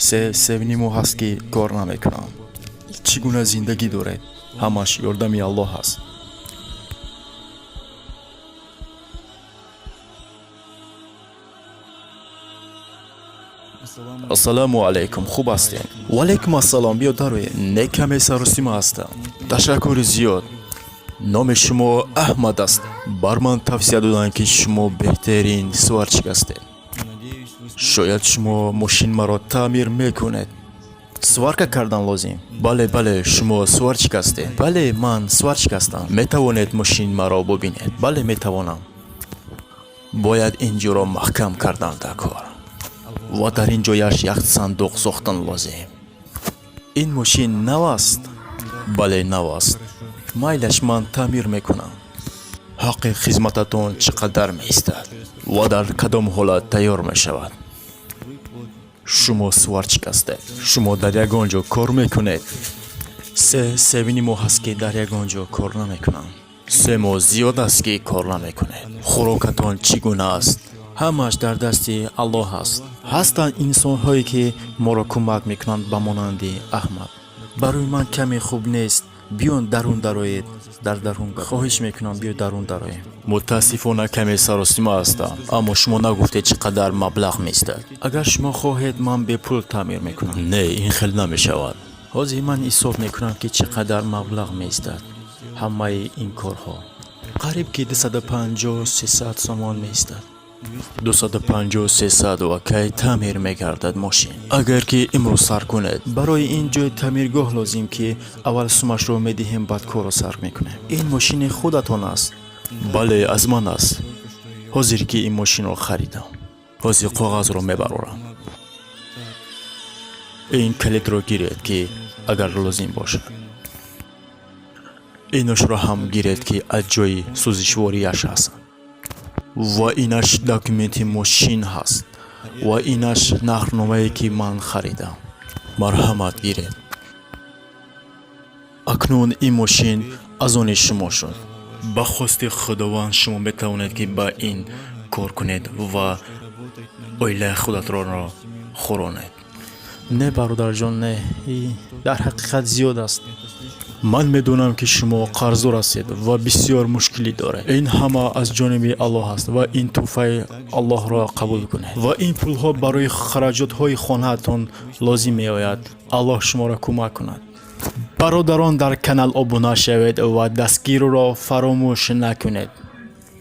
3-3.5 моҳ аст, ки кор намекунам. Чӣ гуна зиндагӣ доред? Ҳамаш ёрдами Аллоҳ аст. Ассалому алайкум, хуб ҳастем? Ваалайкум ассалом, биё дароед. Не, каме саросима ҳастам. Ташаккури зиёд. Номи шумо Аҳмад аст. Бар ман тавсия доданд, ки шумо беҳтарин сварщик ҳастед. Шояд шумо мошин маро таъмир мекунед. Сварка кардан лозим. Бале, бале, шумо сварщик ҳастед? Бале, ман сварщик ҳастам. Метавонед мошин маро бубинед? Бале, метавонам. Бояд ин ҷоро маҳкам кардан дар кор ва дар ин ҷояш як сандуқ сохтан лозим. Ин мошин нав аст? Бале, нав аст. Майлаш, ман таъмир мекунам. Ҳаққи хизмататон чӣ қадар меистад ва дар кадом ҳолат тайёр мешавад? Шумо сварщик ҳастед. Шумо дар ягон ҷо кор мекунед? 3-3.5 моҳ аст, ки дар ягон ҷо кор намекунам. 3 моҳ зиёд аст, ки кор намекунед. Хӯрокатон чӣ гуна аст? Ҳамааш дар дасти Аллоҳ аст. Ҳастанд инсонҳое, ки моро кӯмак мекунанд, ба монанди Аҳмад. Барои ман каме хуб нест. Биён, дарун дароед, дар дарун. Хоҳиш мекунам, биё, дарун дароем. Мутаассифона, каме саросима ҳастам, аммо шумо нагуфтед, чӣ қадар маблағ меистад. Агар шумо хоҳед, ман бепул таъмир мекунам. Не, ин хел намешавад. Ҳозир ман ҳисоб мекунам, ки чӣ қадар маблағ меистад ҳамаи ин корҳо. Қариб ки 250-300 сомон меистад. 250-300. Ва кай таъмир мегардад мошин, агар ки имрӯз сар кунед? Барои ин ҷои таъмиргоҳ лозим, ки аввал сумашро медиҳем, баъд корро сар мекунем. Ин мошини худатон аст? Бале, аз ман аст. Ҳозир ки ин мошинро харидам. Ҳозир коғазро мебарорам. Ин калидро гиред, ки агар лозим бошад. Иношро ҳам гиред, ки аз ҷои сӯзишворияш ҳастанд. Ва инаш документи мошин ҳаст, ва инаш нархномае, ки ман харидам. Марҳамат, гиред. Акнун ин мошин аз они шумо шуд. Ба хости Худованд, шумо метавонед, ки ба ин кор кунед ва оилаи худатонро хӯронед. Не, бародарҷон, не, дар ҳақиқат зиёд аст. Ман медонам, ки шумо қарздор ҳастед ва бисёр мушкилӣ доред. Ин ҳама аз ҷониби Аллоҳ аст ва ин тӯҳфаи Аллоҳро қабул кунед, ва ин пулҳо барои хараҷотҳои хонаатон лозим меояд. Аллоҳ шуморо кӯмак кунад. Бародарон, дар канал обуна шавед ва дастгирро фаромӯш накунед.